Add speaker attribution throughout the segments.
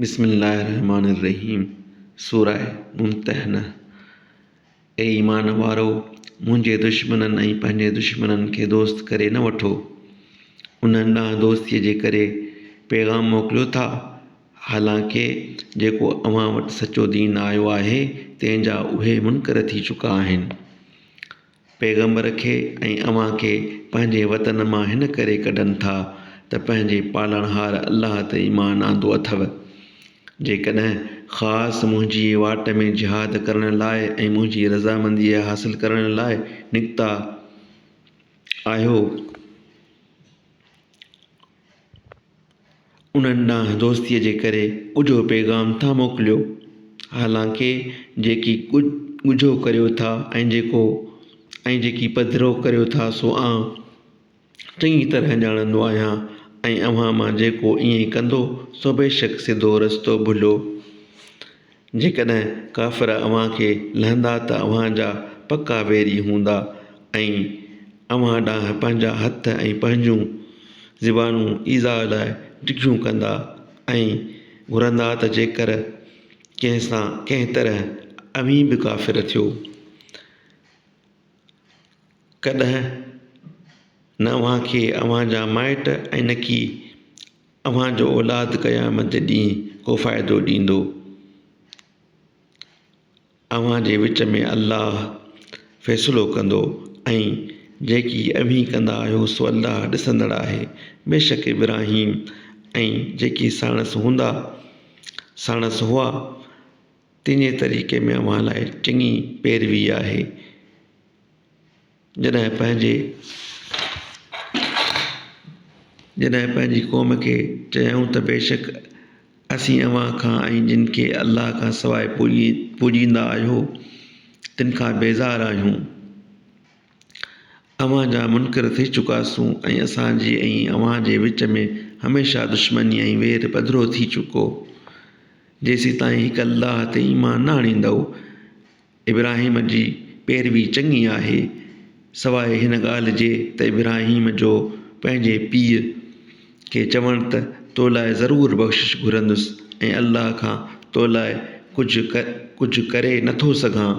Speaker 1: بسم الله الرحمٰن الرحيم سوره ممتحنه اي ايمان وارؤ! منهنجي دشمنن ۽ پنهنجي دشمنن کي دوست ڪري نه وٺو. انهن ڏانهن دوستيء جي ڪري پيغام موڪليو ٿا، حالانڪه جيڪو اوهان وٽ سچو دين آيو آهي، تنهن جا اهي منڪر ٿي چڪا آهن. پيغمبر کي ۽ اوهان کي پنهنجي وطن مان هن ڪري ڪڍن ٿا ته پنهنجي پالڻهار الله تي ايمان آندو اٿو. جيڪڏهن خاص منهنجي واٽ ۾ جهاد ڪرڻ لاء ۽ منهنجي رضامنديء حاصل ڪرڻ لاء نڪتا آهيو، انهن ڏانهن دوستيء جي ڪري ڳجهو پيغام ٿا موڪليو، حالانڪه جيڪي ڳجهو ڪريو ٿا ۽ جيڪو ۽ جيڪي پڌرو ڪريو ٿا سو آء چڱي طرح ڄاڻندو آهيان ۽ اوهان مان جيڪو ائين ڪندو سو بيشڪ سڌو رستو ڀليو. جيڪڏهن ڪافر اوهان کي لهندا ته اوهان جا پڪا ويري هوندا ۽ اوهان ڏانهن پنهنجا هٿ ۽ پنهنجون زبانون ايذاء لاء ڊگهيون ڪندا ۽ گهرندا ته جيڪر ڪنهن سان ڪنهن طرح اوهين به ڪافر ٿيو. ڪڏهن نه اوهان کي اوهان جا مائٽ ۽ نڪي اوهان جو اولاد قيامت جي ڏينهن ڪو فائدو ڏيندو. اوهان جي وچ ۾ الله فيصلو ڪندو ۽ جيڪي اوهين ڪندا آهيو سو الله ڏسندڙ آهي. بيشڪ ابراهيم ۽ جيڪي ساڻس هوندا، ساڻس هئا، تن جي طريقي ۾ اوهان لاء چڱي پيروي آهي. جڏهن پنهنجي جڏهن پنهنجي قوم کي چيائون ته بيشڪ اسين اوهان کان ۽ جن کي الله کان سواء پوڄيندا آهيو تن کان بيزار آهيون. اوهان جا منڪر ٿي چڪاسون ۽ اسان جي ۽ اوهان جي وچ ۾ هميشه دشمني ۽ وير پڌرو ٿي چڪو. جيسيتائين هڪ الله تي ايمان نه آڻيندؤ. ابراهيم جي پيروي چڱي آهي، سواء هن ڳالهه جي ته ابراهيم جو پنهنجي پيء کي چوڻ ته تو لاء ضرور بخشش گهرندس ۽ الله کان تو لاء ڪجهه ڪري نٿو سگهان.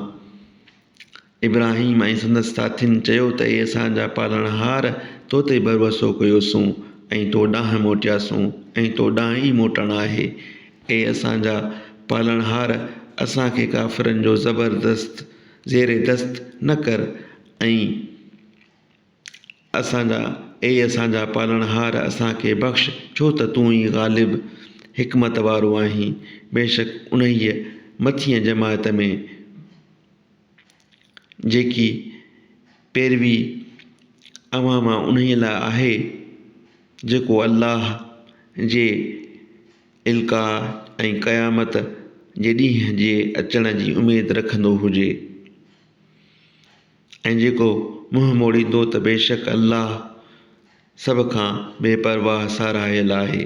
Speaker 1: ابراهيم ۽ سندس ساٿين چيو ته اي اسان جا پالڻهار! تو تي ڀروسو ڪيوسون ۽ تو ڏانهن موٽياسون ۽ تو ڏانهن ئي موٽڻ آهي. اي اسان جا پالڻهار! اسان کي ڪافرن جو زبردست، زير دست، نه ڪر ۽ اسان جا اي اسان جا پالڻهار! اسان کي بخش، ڇو ته تون ئي غالب، حڪمت وارو آهين. بيشڪ انهيء مٿينء جماعت ۾. جيڪي پيروي اوهان مان انهيء لاء آهي، جيڪو الله جي القاء ۽ قيامت جي ڏينهن جي اچڻ جي اميد رکندو هجي ۽ جيڪو منهن موڙيندو ته بيشڪ الله سڀ کان بي پرواهه ساراهيل آهي.